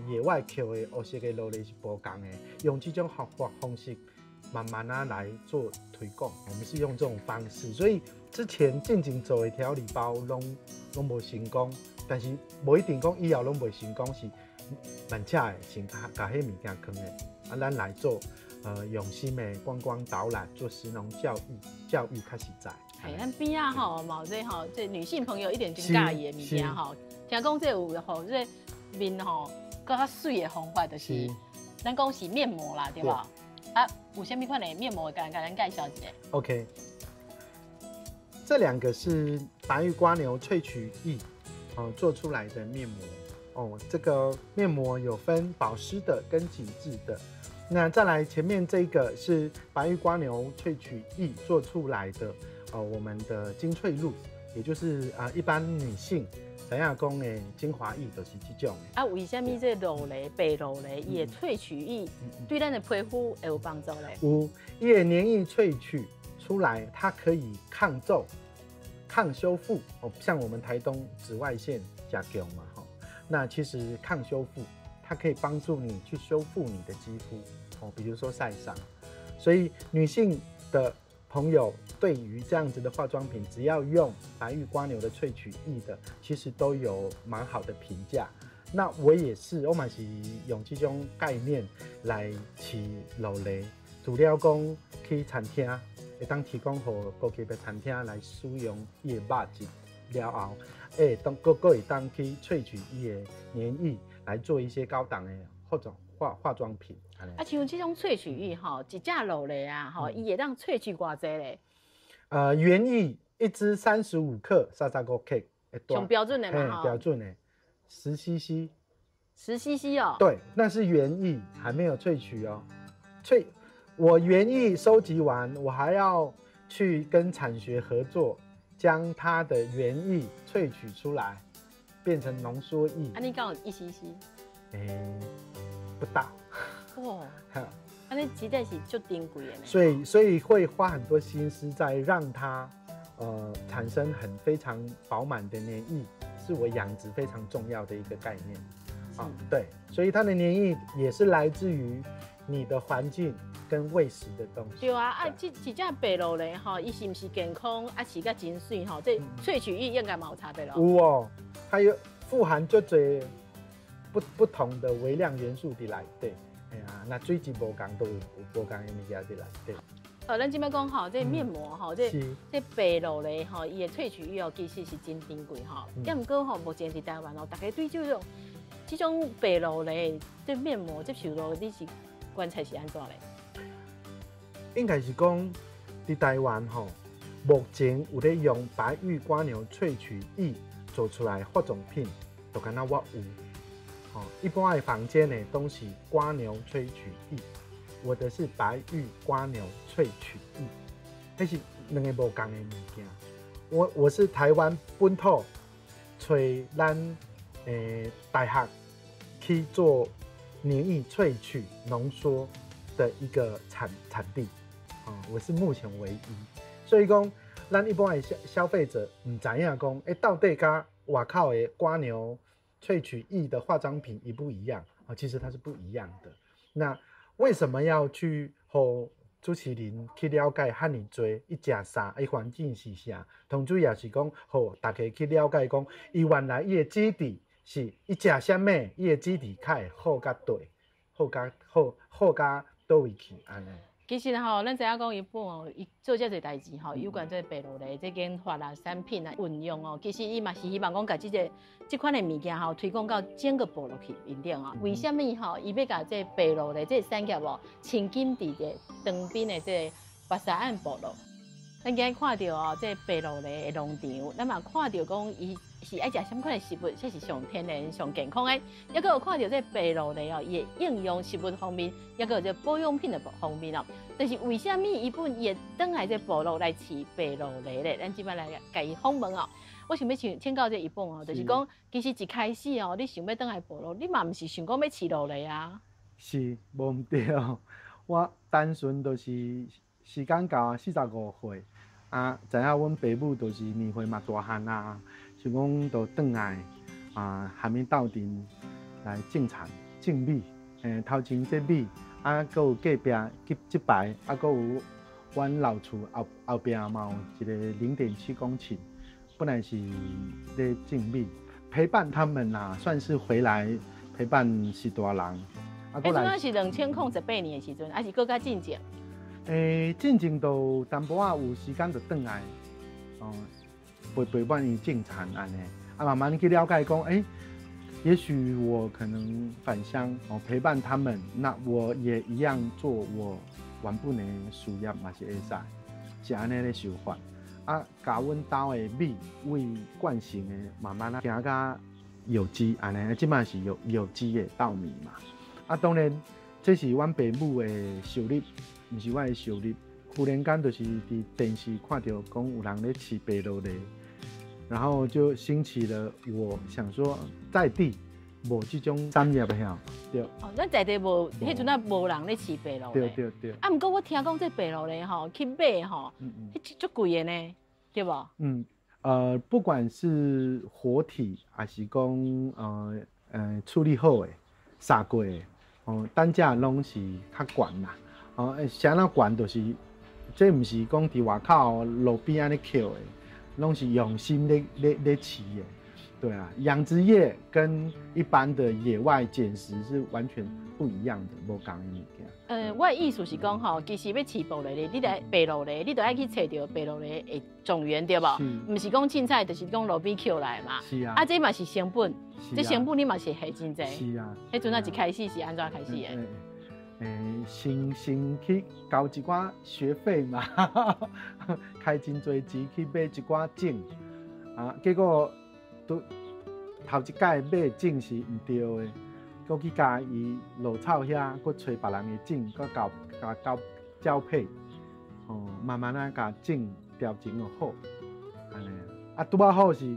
野外抾的烏色的蘆梨是無仝的。用這種方法方式，慢慢啊來做推廣。我們是用這種方式，所以之前進前做的調理包攏攏無成功，但是無一定講以後攏袂成功，是慢車的先共彼物件囥的，啊，咱來做用心的觀光導覽，做食農教育，教育較實在。嘿，咱邊仔吼，嘛有這吼，這女性朋友一定真佮意的物件吼。聽講這有吼，這面吼閣較媠的方法，就是咱講是面膜啦，對無？啊，有啥物款的面膜會共咱介紹一下？OK，這兩個是白玉蝸牛萃取液哦做出來的面膜哦。這個面膜有分保濕的跟緊緻的。那再來前面這個是白玉蝸牛萃取液做出來的哦，我們的精粹露，也就是啊一般女性知影講的精華液就是這種。啊，為啥物這露梨白露梨伊的萃取液對咱的皮膚會有幫助咧？有，伊的黏液萃取出來，它可以抗皺、抗修復。哦，像我們台東紫外線誠強嘛，吼，那其實抗修復，它可以幫助你去修復你的肌膚。哦，比如說曬傷，所以女性的朋友對於這樣子的化妝品，只要用白玉蝸牛的萃取液的，其實都有蠻好的評價。那我也是，我嘛是用這種概念來飼露梨，除了講去餐廳會當提供予高級的餐廳來使用伊的肉質了後，當閣閣會當去萃取伊的黏液來做一些高檔的化妝品。啊，像這種萃取液吼，一隻露梨啊，吼，伊會當萃取偌濟咧？原液一支35克，35克。上標準的嘛，標準的，10 cc。 10 cc 哦。對，那是原液，還沒有萃取哦。萃，我原液收集完，我還要去跟產學合作，將它的原液萃取出來，變成濃縮液。啊，你敢有1 cc？欸，不到。哇，啊，你實在是足珍貴的呢。所以會花很多心思在讓它，產生很非常飽滿的黏液，是我養殖非常重要的一個概念。啊，對，所以它的黏液也是來自於你的環境跟餵食的東西。對啊，啊，這一隻白露梨吼，伊是毋是健康，啊，飼甲真媠吼？這萃取液應該嘛有差別咯。有哦，它有富含足濟不同的微量元素佇內底。哎呀，那水質無仝都有無仝的物件佇內底。哦，咱這擺講吼，這面膜吼，這白露梨吼，伊的萃取液哦，其實是真珍貴吼。啊，毋過吼，目前佇台灣哦，大家對這種白露梨這面膜接受度，你是觀察是按怎咧？應該是講佇台灣吼，目前有咧用白玉蝸牛萃取液做出來化妝品，就敢若我有。哦，一般的坊間呢都是蝸牛萃取液，我的是白玉蝸牛萃取液，彼是兩个無仝的物件。我是台灣本土揣咱大學去做黏液萃取濃縮的一個產地，啊，我是目前唯一。所以講，咱一般的消費者毋知影講，到底佮外口的蝸牛萃取液的化妝品一不一樣啊？其實它是不一樣的。那為什麼要去予主持人去了解遐爾濟？伊食啥？伊環境是啥？同主要是講，予大家去了解講，伊原來伊的基底是伊食啥物，伊的基底較會好佮對，好佮好好佮佗位去按呢。其實吼，咱知影講伊本哦，伊做遮濟代誌吼，有關這個白露梨這研發啦、產品啊運用哦，其實伊嘛是希望講，共這款的物件吼推廣到整個部落去面頂啊。為啥物吼，伊欲共這白露梨這個產業哦，深耕佇這長濱的這個白沙岸部落？咱今日看著哦，這白露梨的農場，咱嘛看著講伊是愛食啥物款的食物，才是上天然、上健康的。抑閣有看著這白露梨哦，伊的應用食物方面，抑閣有這保養品的方面哦。但是為啥物伊本伊會轉來這部落來飼白露梨咧？咱這擺來共伊訪問哦。我想欲請教這伊本哦，就是講其實一開始哦，你想欲轉來部落，你嘛毋是想講欲飼露梨啊？是，無毋對。我單純就是時間到啊，45歲啊，知影阮爸母就是年歲嘛大漢啊，想講就轉來啊，和𪜶鬥陣來種田種米，頭前這米啊，閣有隔壁這這排啊，閣有阮老厝後後壁嘛有一個0.7公頃，本來是咧種米，陪伴他們啦，算是回來陪伴序大人。啊，彼陣是2018年的時陣，還是閣較進前？進前就淡薄仔有時間就轉來，哦，陪陪伴伊種田按呢，啊，慢慢去了解講，也許我可能返鄉哦，陪伴他們，那我也一樣做我原本的事業嘛是會使，是按呢咧想法。啊，共阮兜的米為慣性的慢慢啊行較有機按呢，這馬是有機的稻米嘛。啊，當然這是阮爸母的收入，毋是我的收入。忽然間就是佇電視看著講有人咧飼白鷺鱺，然後就興起了我想說在地無這種產業的吼，對。哦，咱在地無，彼陣仔無人咧飼白鷺鱺。對對對。啊，毋過我聽講這白鷺鱺吼去買吼，彼足貴的呢，對無？嗯，不管是活體還是講處理好的、殺過的，哦，單價攏是較懸啦。哦，啥物懸就是，這毋是講佇外口路邊按呢抾的，攏是用心咧飼的。對啊，養殖業跟一般的野外撿食是完全不一樣的，無仝的物件。我的意思是講吼，其實欲飼白鷺鱺，你著白鷺鱺，你著愛去揣著白鷺鱺的種源對無？毋是講凊彩，就是講路邊抾來嘛。是啊。啊，這嘛是成本，這成本你嘛是花真濟。是啊。彼陣仔一開始是按怎開始的？先去交一寡學費嘛，開真濟錢去買一寡種，啊，結果都頭一擺買種是毋對的，閣去共伊落草遐，閣揣別人的種，閣交共交交配，哦，慢慢仔共種調整好，按呢，啊，拄仔好是，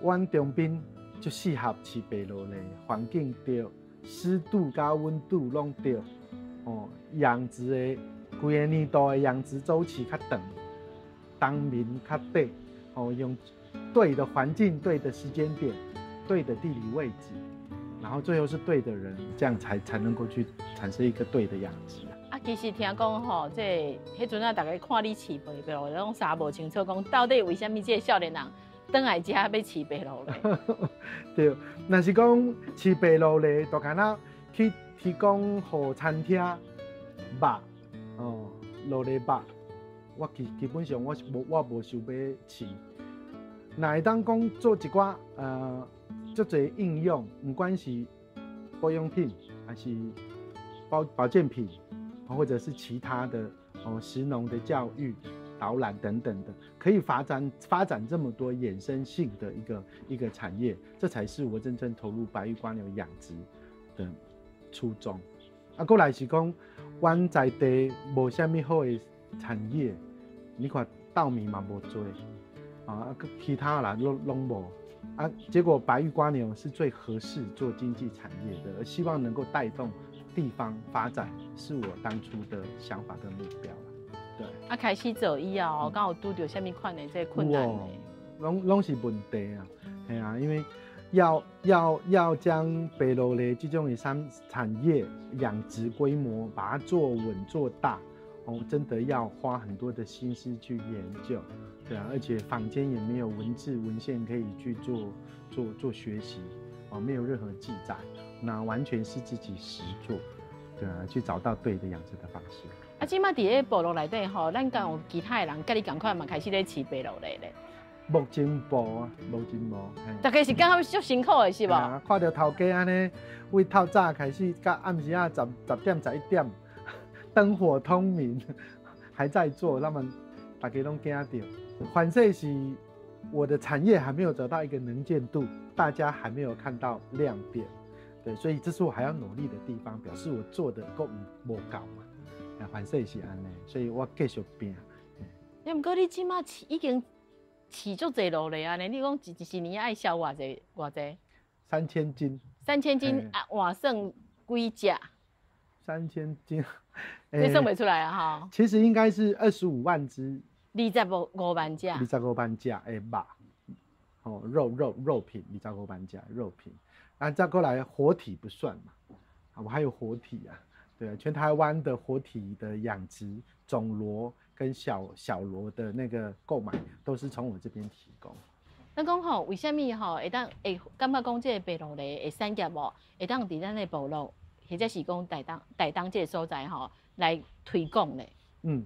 阮長濱就適合飼白鷺鱺，環境對，濕度佮溫度攏對，哦，養殖的規个年度的養殖週期較長，冬眠較短，哦，用對的環境、對的時間點、對的地理位置，然後最後是對的人，這樣才能夠去產生一個對的養殖。啊，其實聽講吼，這彼陣仔，逐家看你飼白鷺，攏啥無清楚，講到底為啥物這个少年人轉來遮欲飼白鷺鱺？對，若是講飼白鷺鱺，就敢若去提供予餐廳肉，哦，鷺鱺肉，我基本上我無想欲飼。若會當講做一寡足濟應用，毋管是保養品，還是保健品，或者是其他的哦，食農的教育、導覽等等的，可以發展這麼多衍生性的一個產業，這才是我真正投入白玉蝸牛養殖的初衷。啊，過來是講，阮在地無啥物好的產業，你看稻米嘛無濟，啊，其他啦攏無，啊，結果白玉蝸牛是最合適做經濟產業的，而希望能夠帶動地方發展，是我當初的想法跟目標啦。對。啊，開始做以後，敢有拄著啥物款的這個困難呢？攏是問題啊，係啊，因為要將白鷺鱺這種產業養殖規模把它做穩做大，哦，真的要花很多的心思去研究，對啊，而且坊間也沒有文字文獻可以去做學習，哦，沒有任何記載，那完全是自己實做，對啊，去找到對的養殖的方式。啊，這馬佇咧部落內底吼，咱敢有其他的人佮你仝款嘛，開始咧飼白鷺鱺咧？目前無啊，目前無。大家是感覺足辛苦的是無？看著頭家按呢，為透早開始，到暗時仔10點11點，燈火通明，還在做，那麼大家攏驚著。反正是我的產業還沒有找到一個能見度，大家還沒有看到亮點，對，所以這是我還要努力的地方，表示我做的閣無夠嘛。反正是按呢，所以我繼續拼。欸，毋過你這馬飼已經飼足濟鷺鱺按呢，你講一年愛銷偌濟偌濟？ 3000斤。 3000斤啊，換算幾隻？ 3000斤，這算袂出來啊吼。其實應該是25萬隻。25萬隻。25萬隻的肉，哦，肉品，25萬隻肉品，啊，再過來活體不算嘛，啊，我還有活體啊，對啊，全台灣的活體的養殖種螺跟跟小小螺的那個購買，都是從我這邊提供。咱講吼，為啥物吼會當會感覺講這個白鷺螺的產業哦，會當佇咱的部落，或者是講台東這個所在吼來推廣咧？嗯，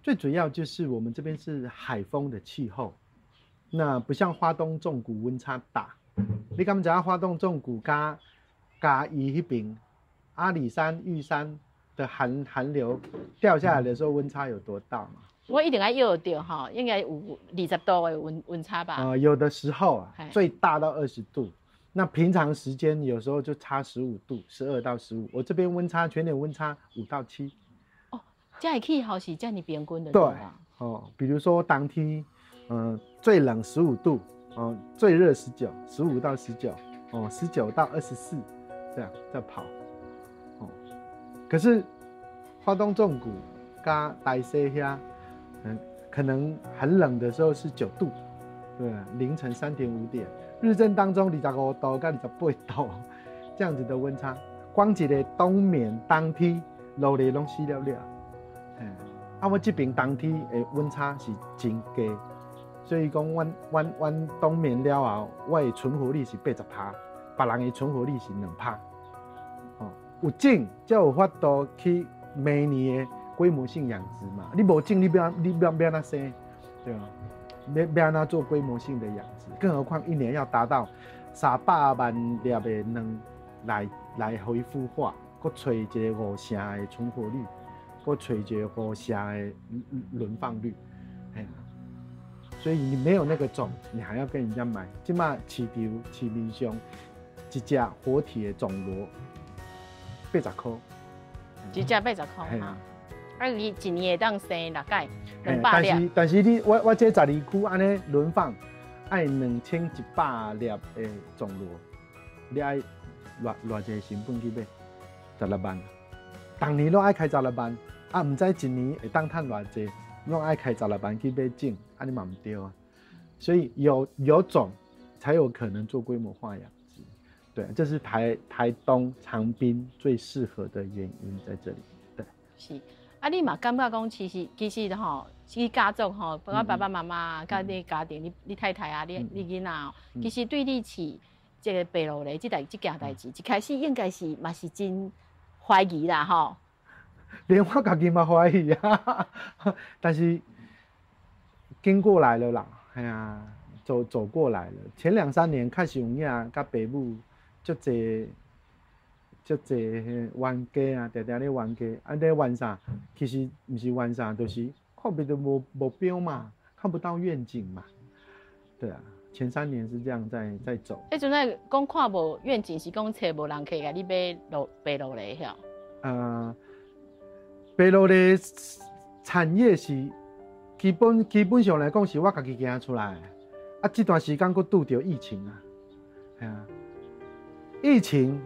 最主要就是我們這邊是海風的氣候，那不像花東縱谷溫差大。你敢知影花東縱谷佮嘉義彼邊阿里山、玉山的寒流掉下來的時候，溫差有多大嗎？我一定愛搖著吼，應該有20度的溫差吧？有的時候啊，最大到20度。那平常時間有時候就差15度，12到15。我這邊溫差全年溫差5到7。哦，這個氣候是遮爾平均的。對，哦，比如說當天，最冷十五度，哦，最熱十九，15到19，哦，19到24，這樣在跑。哦，可是花東縱谷佮大溪遐，可能很冷的時候是9度，對，凌晨3點5點，日正當中25度佮28度，這樣子的溫差，光一個冬眠當天，鷺螺攏死了了。啊，我這邊冬天的溫差是真低，所以講，阮冬眠了後，我的存活率是80趴，別人的存活率是2趴。哦，有種才有法度去明年的規模性養殖嘛。你無種，你欲按怎生？對啊，欲按怎做規模性的養殖？更何況一年要達到300萬粒的卵來回孵化，閣揣一個5成的存活率，閣揣一個五成的輪放率，嘿，所以你沒有那個種，你還要跟人家買。這馬市場市面上一隻活體的種螺80塊，一隻80塊哈。啊，你一年會當生六改200粒。但是你我這12區按呢輪放，愛2100粒的種螺，你愛偌濟成本去買？十六萬，逐年攏愛開十六萬，啊，毋知一年會當趁偌濟，攏愛開十六萬去買種，按呢嘛毋對啊。所以有種，才有可能做規模化養殖。對，這是台東長濱最適合的原因在這裡。對，是。啊，你嘛感覺講，其實吼，其實家族吼，包括爸爸媽媽，佮你家庭，你太太啊，你囡仔，其實對你飼這個白鷺螺這件代誌，一開始應該是嘛是真懷疑啦，吼。連我家己嘛懷疑啊，但是經過來了啦，係啊，走過來了。前兩三年確實有影，佮爸母足濟。足濟冤家啊，定定咧冤家，啊咧冤啥？其實毋是冤啥，就是看袂著無目標嘛，看不到願景嘛。對啊，前3年是這樣在走。彼陣仔講看無願景，是講揣無人客共你買螺白鷺螺遐？白鷺螺產業是基本上來講是我家己行出來的。啊，這段時間閣拄著疫情啊，係啊，疫情。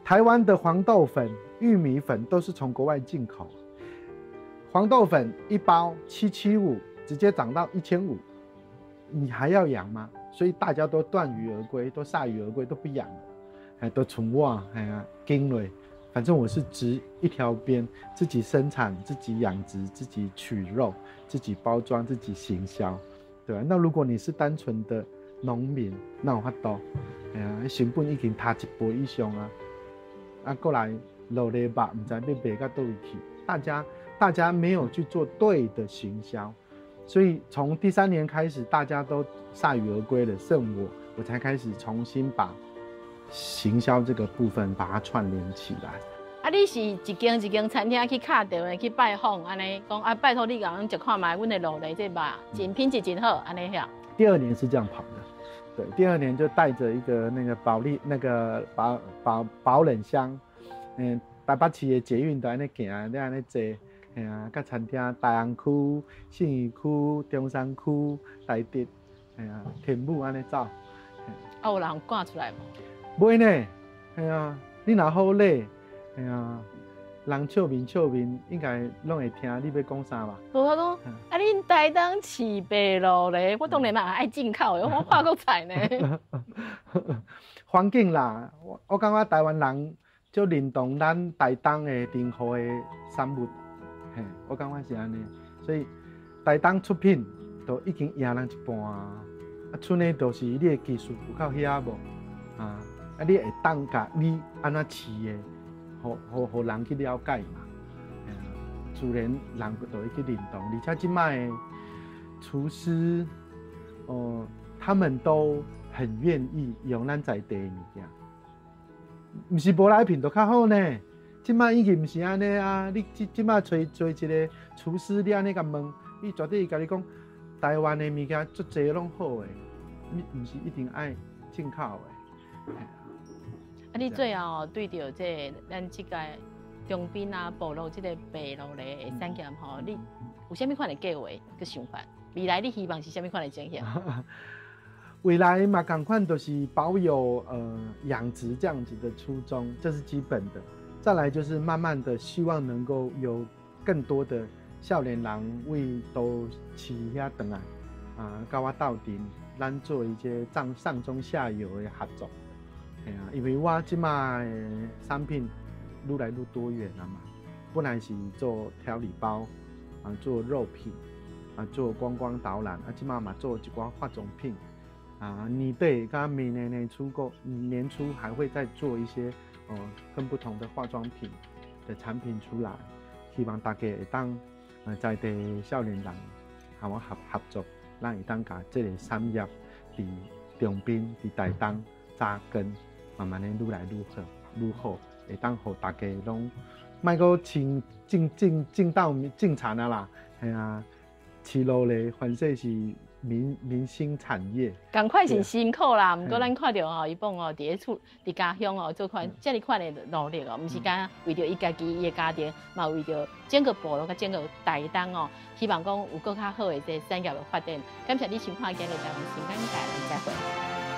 台灣的黃豆粉、玉米粉都是從國外進口。黃豆粉一包775，直接漲到1500，你還要養嗎？所以大家都斷魚而歸，都鎩羽而歸，都不養了，還都存我，哎呀，經理，反正我是直一條邊，自己生產、自己養殖、自己取肉、自己包裝、自己行銷，對吧？那如果你是單純的農民，哪有法度，哎呀，成本已經差一倍以上啊！啊，過來鷺螺肉，毋知欲賣到佗位去。大家沒有去做對的行銷，所以從第三年開始，大家都鎩羽而歸了，剩我，我才開始重新把行銷這個部分把它串聯起來。啊，你是一間一間餐廳去敲電話去拜訪，按呢講啊，拜託你共阮食看覓，阮的鷺螺這肉真品質真好，按呢遐。第二年是這樣跑的。對，第二年就帶着一個那個保利那個保冷箱，台北市的捷運都按呢行，咧按呢坐，嘿啊，佮餐廳大安區、信義區、中山區、台中，嘿啊，天母按呢走。啊，有人趕出來無？袂呢，嘿啊，你若好禮，嘿啊，人笑面笑面，應該攏會聽你欲講啥吧？無我講，啊，恁台東飼白鷺螺，我當然嘛愛進口的，我法國菜呢。環境啦，我感覺台灣人足認同咱台東的任何的產物，嘿，我感覺是按呢。所以台東出品都已經贏人一半啊！啊，賰的就是你的技術有夠遐無？啊，你會當共你按怎飼的，予予予人去了解嘛？自然人就會去認同，而且這擺的廚師，哦，他們都很願意用咱在地的物件，毋是舶來品都較好呢。這擺已經毋是按呢啊！你這這擺揣揣一個廚師，你按呢共問，伊絕對會共你講，台灣的物件足濟攏好的，你毋是一定愛進口的。啊，你最後對著這咱這个長濱啊部落這个白鷺鱺的產業吼，你有啥物款的計劃佮想法？未來你希望是啥物款的情形？未來嘛，仝款就是保有養殖這樣子的初衷，這是基本的。再來就是慢慢的希望能夠有更多的少年人為都市遐轉來啊，佮我鬥陣，咱做一些上上中下游的合作。嘿啊，因為我這擺的產品愈來愈多元了嘛，本來是做調理包啊，做肉品啊，做觀光導覽啊，這擺嘛做一寡化妝品啊，年底佮明年年初過年初還會再做一些更不同的化妝品的產品出來，希望大家會當在地少年人和我合合作，咱會當共這个產業佇長濱、佇台東紮根，慢慢的愈來愈好，愈好，會當予大家攏莫閣像種種種稻種田啊啦，嘿啊，飼鱸鱺反正是明星產業。仝款是辛苦啦，毋過咱看著吼，伊講哦，佇咧厝佇家鄉哦，做款遮爾款的努力哦，毋是干焦為著伊家己伊的家庭，嘛為著整個部落佮整個台東哦，希望講有閣較好的這個產業的發展。感謝你收看今日台灣新眼界，再會。